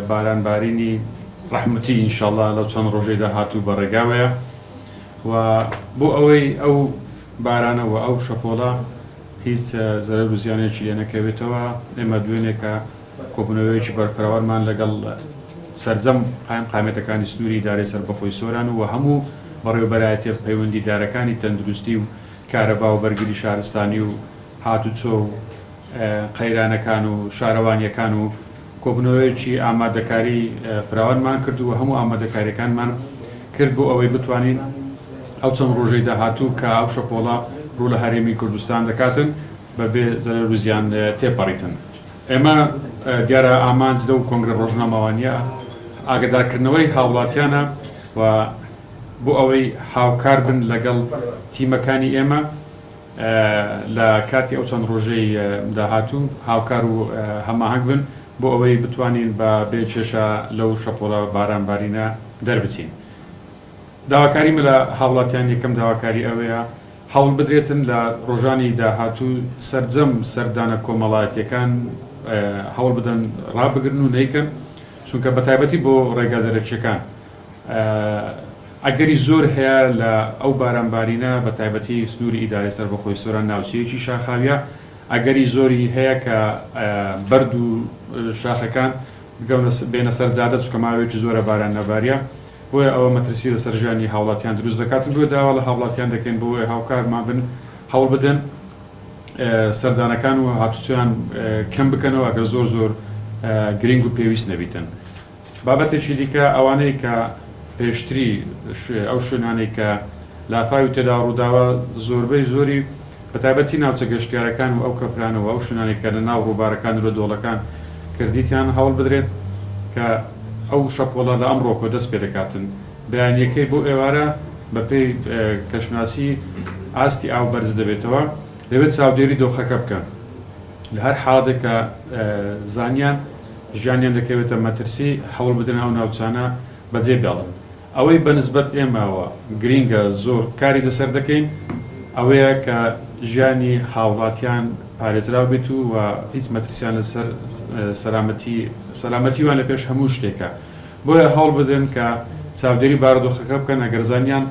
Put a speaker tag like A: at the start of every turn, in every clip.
A: باران بارینی ڕەحمەتی ان شاءاللە لەو چەند ڕۆژەی داهاتوو بە ڕێگاوەیە و بۆ ئەوەی ئەو بارانە و ئەو شەپۆڵە هیچ زەرەر و زیانێکی لێ نەکەوێتەوە ئێمە دوێنێکە کۆبوونەوەیەکی بەرفراوانمان لەگەڵ سەرجەم قایمقامیەتەکانی سنووری ئیدارەی سەربەخۆی سۆران و هەموو بەڕێوەبەرایەتیە پەیوەندیدارەکانی تەندروستی و کارەبا و بەرگری شارستانی و هاتوچۆ و قەیرانەکان و شارەوانییەکان و کۆبوونەوەیەکی ئامادەکاری فراوانمان کرد و هەموو ئامادەکارییەکانمان کرد بۆ ئەوەی بتوانین ئەو چەند ڕۆژەی داهاتوو کە ئەو شەپۆڵە ڕوو لە هەرێمی کوردستان دەکاتن بەبێ زەرەر و زیان تێپەڕیتن. ئێمە دیارە ئامانج لەو کۆنگرە ڕۆژنامەوانییە ئاگەدارکردنەوەی هاوڵاتیانە و بۆ ئەوەی هاوکار بن لەگەڵ تیمەکانی ئێمە لە کاتی ئەو چەند ڕۆژەی داهاتوو هاوکار و هەماهەنگ بن بۆ ئەوەی بتوانین بە بێ کێشە لەو شەپۆڵە باران بارینە دەربچین. داواکاریمە لە هاوڵاتیان یەکەم داواکاری ئەوەیە هەوڵ بدرێتن لە ڕۆژانی داهاتوو سەرجەم سەردانە کۆمەڵایەتیەکان هەوڵ بدەن ڕابگرن و نەیکەن چونکە بەتایبەتی بۆ ڕێگا دەرەکیەکان ئەگەری زۆر هەیە لە ئەو بارانبارینە بە تایبەتی سنووری ئیدارەی سەربەخۆی سۆران ناوچەیەکی شاخاویە ئەگەری زۆری هەیە کە بەرد و شاخەکان بگەونە بێنە سەر جادە چونکە ماوەیەکی زۆرە باران نەباریە بۆیە ئەوە مەترسی لەسەر ژیانی هاوڵاتیان دروست دەکات بۆیە داوا لە هاوڵاتیان دەکەین بۆ ئەوەی هاوکارمان بن هەوڵ بدەن سەردانەکان و هاتوچۆیان کەم بکەنەوە ئەگەر زۆر زۆر گرنگ و پێویست نەبیتن. بابەتێکی دیکە ئەوانەی کە پێشتری ئەو شوێنانەی کە لافاوی تێدا ڕووداوە زۆربەی زۆری بەتایبەتی ناوچە گەشتیارەکان و ئەو کەپرانە و ئەو شوێنانەی کە لە ناو ڕووبارەکان و لە دۆڵەکان کردیتیان هەوڵ بدرێت کە ئەو شەپۆڵە لە ئەمڕۆکۆ دەست پێ دەکاتن بەیانیەکەی بۆ ئێوارە بەپێی کەشناسی ئاستی ئاو بەرز دەبێتەوە دەبێت چاودێری دۆخەکە بکەن. لە هەر حاڵەتێک کە زانیان ژیانیان دەکەوێتە مەترسی هەوڵ بدەن ئەو ناوچانە بەجێ بێڵن. ئەوەی بە نسبەت ئێمەوە گرینگە زۆر کاری لەسەر دەکەین ئەوەیە کە ژیانی هاوڵاتیان پارێزراو بێت و و هیچ مەترسیان لەسەر سەلامەتی سەلامەتی وان لە پێش هەموو شتێکە بۆیە هەوڵ بدەن کە چاودێری بارودۆخەکە بکەن ئەگەر زانیان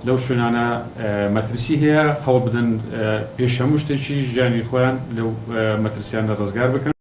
A: لەو شوێنانە مەترسی هەیە، هەوڵ بدەن پێش هەموو شتێکی ژیانی خۆیان لەو مەترسیانە ڕزگار بکەن.